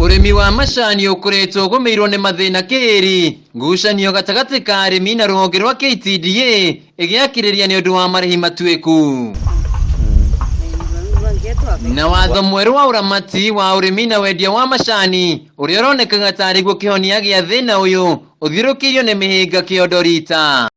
Ũrĩmi wa macani ũkoretwo ũgũmĩirwo nĩ mathĩna kĩĩri, ngucanio gatagatĩ ka arĩmi na rũhonge rwa KTDA ĩgĩakĩrĩria nĩ ũndũ wa marĩhi matuĩku. Na watho mwerũ wa ũramati wa ũrĩmi na wendia wa macani ũrĩa ũronekaga tarĩ guo kĩhonia gĩa thĩna ũyũ ũthiũrũkĩirio nĩ mĩhĩnga kĩondo rita.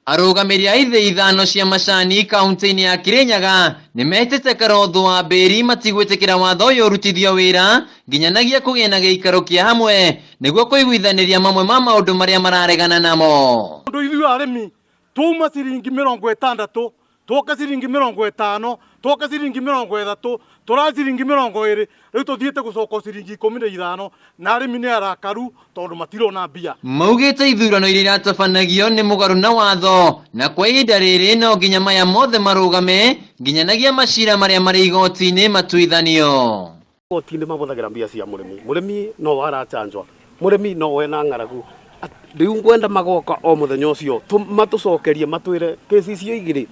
Arũgamĩrĩri a ithĩi ithano cia macani kaunti-inĩ ya Kirinyaga nĩmetĩte Karotho wa Mbĩri matigwĩtĩkĩra watho ũyũ ũrutithio wĩra nginyanagia kũgĩe na gĩikaro kĩa hamwe nĩguo kũiguithanĩria mamwe ma maũndũ marĩa mararegana namo. Tondũ ithuĩ arĩmi twauma ciringi 60 twoka ciringi 50 twoka ciringi 30 tũra ciringi 20 rĩu tũthiĩte gũcoka ciringi 15 na arĩmi nĩ arakaru tondũ matirona mbia. Maugĩte ithurano iria iratabanagio nĩ mũgarũ na watho na kwa ihinda rĩrĩ no nginya maya mothe marũgame nginyanagia macira marĩa marĩ igoti-inĩ matuithanio. Igoti-inĩ mabũthagĩra mbia cia mũrĩmi, mũrĩmi no arachanjwa, mũrĩmi no wena ng'aragu. Rĩu ngwenda magoka o mũthenya ũcio matũcokerie matwĩre kĩci icio igĩrĩ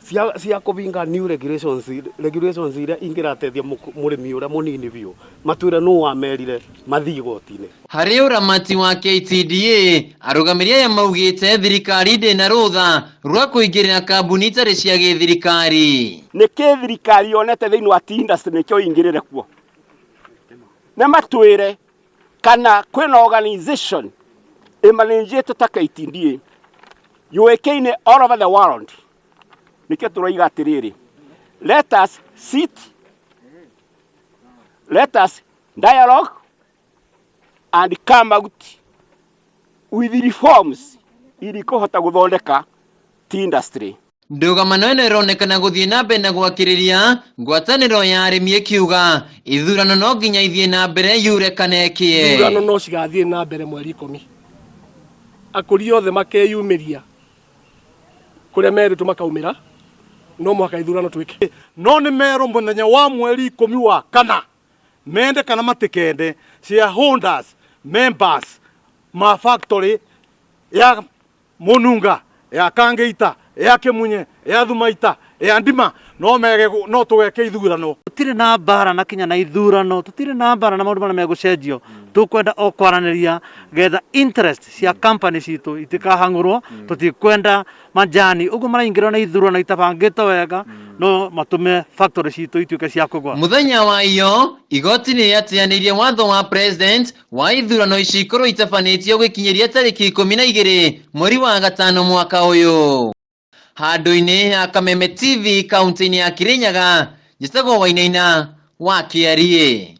cia cia kũbinga new regulations, regulations iria ingĩrateithia mũrĩmi ũrĩa mũnini biũ, matwĩre nũ wamerire mathiĩ igoti-inĩ. Harĩ ũramati wa KTDA, arũgamĩrĩri aya maugĩte thirikari ndĩ na rũtha rwa kũingĩrĩra kambuni itarĩ cia gĩthirikari. Nĩ kĩ thirikari yonete thĩinĩ wa tea industry nĩkĩo ĩingĩrĩre kuo? Nĩ matwĩre kana kwĩna organization ĩmanĩnjĩtwo ta KTDA yũĩkaine all over the world. Nĩkĩo tũroiga atĩrĩrĩ, let us sit, let us dialogue and come out with reforms iria ikũhota gũthondeka tea industry. Ndũgamano ĩno ĩronekana gũthiĩ na mbere na gwakĩrĩria ngwatanĩro ya arĩmi ĩkiuga ithurano no nginya ithiĩ na mbere yure kana ĩkĩe. Ithurano no cigathiĩ na mbere mweri 10. Akũria othe makeyumĩria kũrĩa merĩtwo makaumĩra, no mũhaka ithurano twĩke. No nĩ merwo mũthenya wa mweri 14 mende kana matikende, shareholders members ma factory ya Mununga, ya Kangeita, ya Kimunye, ya Thumaita, ya Ndima no mege no tũgeke ithurano. Tũtirĩ na mbara na kinya na ithurano, tũtirĩ na mbara na maũndũ marĩa megũcenjio, tũkwenda o kwaranĩria getha interest cia company citũ itikahang'ũrwo, tũtikwenda majani ũguo maraingĩrwo na ithurano itabangĩtwo wega no matũme factory citũ ituĩke cia kũgwa. Mũthenya wa iyo, igoti nĩ rĩateanĩirie watho wa president wa ithurano ici ikorwo itabanĩtio gũkinyĩria tarĩki 12 mweri wa gatano mwaka ũyũ. Handũ-inĩ ha Kameme TV kaunti-inĩ ya Kirinyaga, njĩtagwo Wainaina wa Kĩariĩ.